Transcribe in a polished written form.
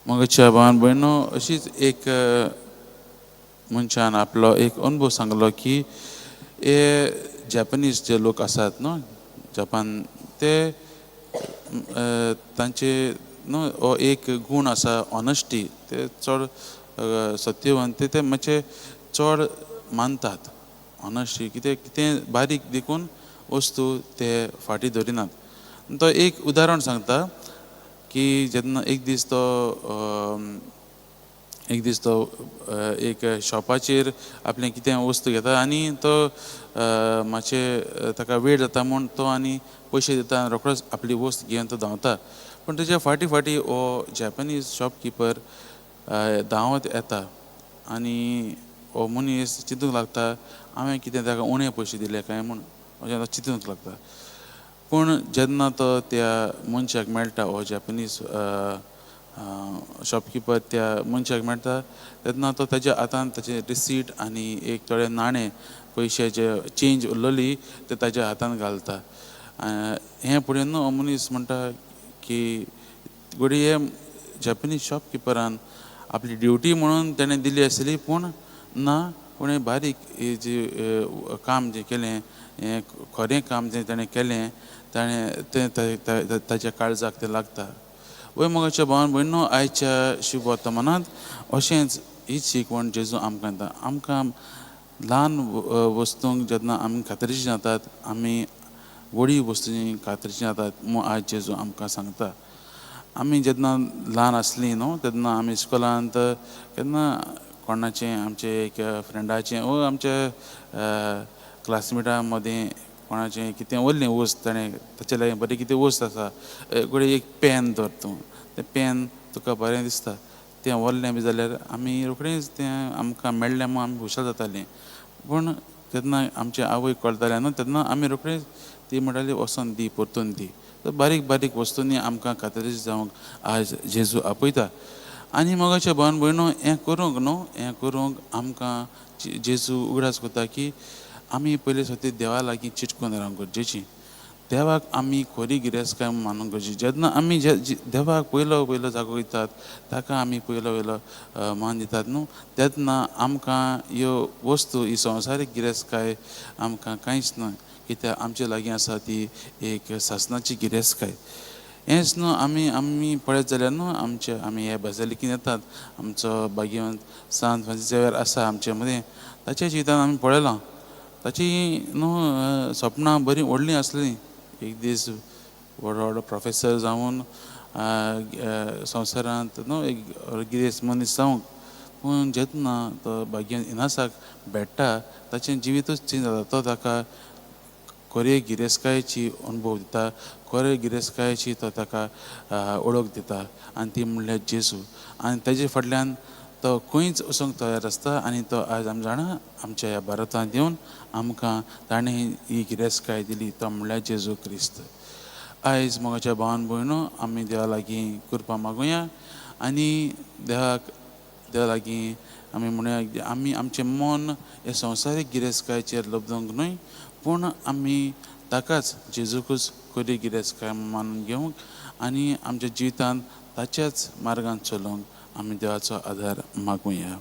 मोगाच्या भावान भयणो, अशीच एक मनशान आपलो एक अनुभव सांगलो की हे जॅपनीज जे लोक आसात न्हू जपान, ते तांचे न्हू हो एक गूण आसा, ऑनेस्टी. ते चड सत्यवंत, ते मातशे चड मानतात ऑनेस्टी. कितें कितें बारीक देखून वस्तू ते फाटीं धरिनात. तो एक उदाहरण सांगता की जेन्ना एक दीस तो एक शॉपाचेर आपलें कितें वस्तू घेता आनी तो मातशें ताका वेळ जाता म्हूण तो आनी पयशे दिता आनी रोखडोच आपली वस्त घेवन तो धांवता. पूण तेज्या फाटीं फाटीं हो जॅपनीज शॉपकिपर धांवत येता आनी हो मनीस चिंतूंक लागता, हांवें कितें ताका उणे पयशे दिले काय म्हूण, अशें तो चिंतूंक लागता. पूण जेन्ना तो त्या मनशाक मेळटा, हो जॅपनीज शॉपकिपर त्या मनशाक मेळटा, तेन्ना तो ताच्या हातान ताचे रिसीट आनी एक थोडे नाणे पयशे चेंज उरलेली ते ताच्या हातान घालता. हें पळोवन हो मनीस म्हणटा की घडये जॅपनीज शॉपकिपरान आपली ड्युटी म्हणून ताणें दिली आसतली, पूण ना, पूण हें बारीक हें जी काम जें केलें, हें खरें काम जें ताणें केलें, ताणें तें ताच्या काळजाक तें लागता. वय मोगाच्या भावान भयणो, आयच्या शुभवर्तमानांत अशेंच हीच शिकवण जेजू आमकां दिता. आमकां ल्हान वस्तूंक जेन्ना आमी खात्रीची जातात, आमी व्हडी वस्तूंची खात्रीची जातात म्हूण आयज जेजू आमकां सांगता. आमी जेन्ना ल्हान आसलीं न्हू, तेन्ना आमी इस्कोलांत केन्ना कोणाचें, आमचे एक फ्रेंडाचें वो आमच्या क्लासमेटा मदीं कोणाचें कितें व्हडलें वस्त, ताणें ताचे लागीं बरें कितें वस्त आसा, घडये एक पेन धर तूं, तें पेन तुका बरें दिसता, तें व्हरलें बी जाल्यार आमी रोखडेंच तें आमकां मेळ्ळें म्हूण आमी खुशाल जातालीं. पूण जेन्ना आमचे आवय कळटालें न्हू, तेन्ना आमी रोखडेंच ती म्हणटाली, वचोन दी, परतून दी. तर बारीक बारीक वस्तूंनी आमकां खात्रीची जावंक आज जेजू आपयता. आनी मोगाच्या भावान भयणो, हें करूंक न्हू, हें करूंक आमकां जेजू उगडास करता की आमी पयलीं सर्ती देवा लागीं चिटकून रावंक गरजेची. देवाक आमी खरी गिरेस्तकाय मानूंक गरजेची. जेन्ना आमी देवाक पयलो पयलो जागो दितात, ताका आमी पयलो पयलो मान दितात न्हू, तेन्ना आमकां ह्यो वस्तू, ही संवसारीक गिरेस्तकाय आमकां कांयच न्हय, कित्याक आमचे लागीं आसा ती एक सासणाची गिरेस्तकाय. हेंच न्हू, आमी आमी पळयत जाल्यार न्हू, आमचे आमी हे बाजालिकेन येतात, आमचो भाग्यवंत सांत फ्रांसीस झेवियर आसा आमचे मदीं, ताच्या जिवितान आमी पळयलां, ताची न्हू सपनां बरीं व्हडलीं आसलीं, एक दीस व्हडलो व्हडलो प्रोफेसर जावन संवसारांत न्हू एक गिरेस्त मनीस जावंक. पूण जेन्ना तो भाग्यवंत इनासाक भेट्टा, ताचें जिवितूच चेंज जाता. तो ताका खरे गिरेस्तकायेची अनुभव दिता, खरे गिरेस्तकायेची तो ताका वळख दिता आनी ती म्हणल्यार जेजू. आनी ताजे फाटल्यान तो खंयच वचूंक तयार आसता आनी तो आयज आमी जाणा आमच्या ह्या भारतांत येवन आमकां ताणें ही गिरेस्तकाय दिली, तो म्हणल्यार जेजू क्रिस्त. आयज मोगाच्या भावान भयणो, आमी देवा लागीं कृपा मागुया आनी देवा लागीं आमी म्हणुया, आमी आमचें मन हे संवसारीक गिरेस्तकायेचेर लब्दूंक न्हय, पूण आमी ताकाच, जेजूकूच खरी गिरेस्तकाय मानून घेवंक आनी आमच्या जिवितांत ताच्याच मार्गान चलोवंक आमी देवाचो आदार मागुया.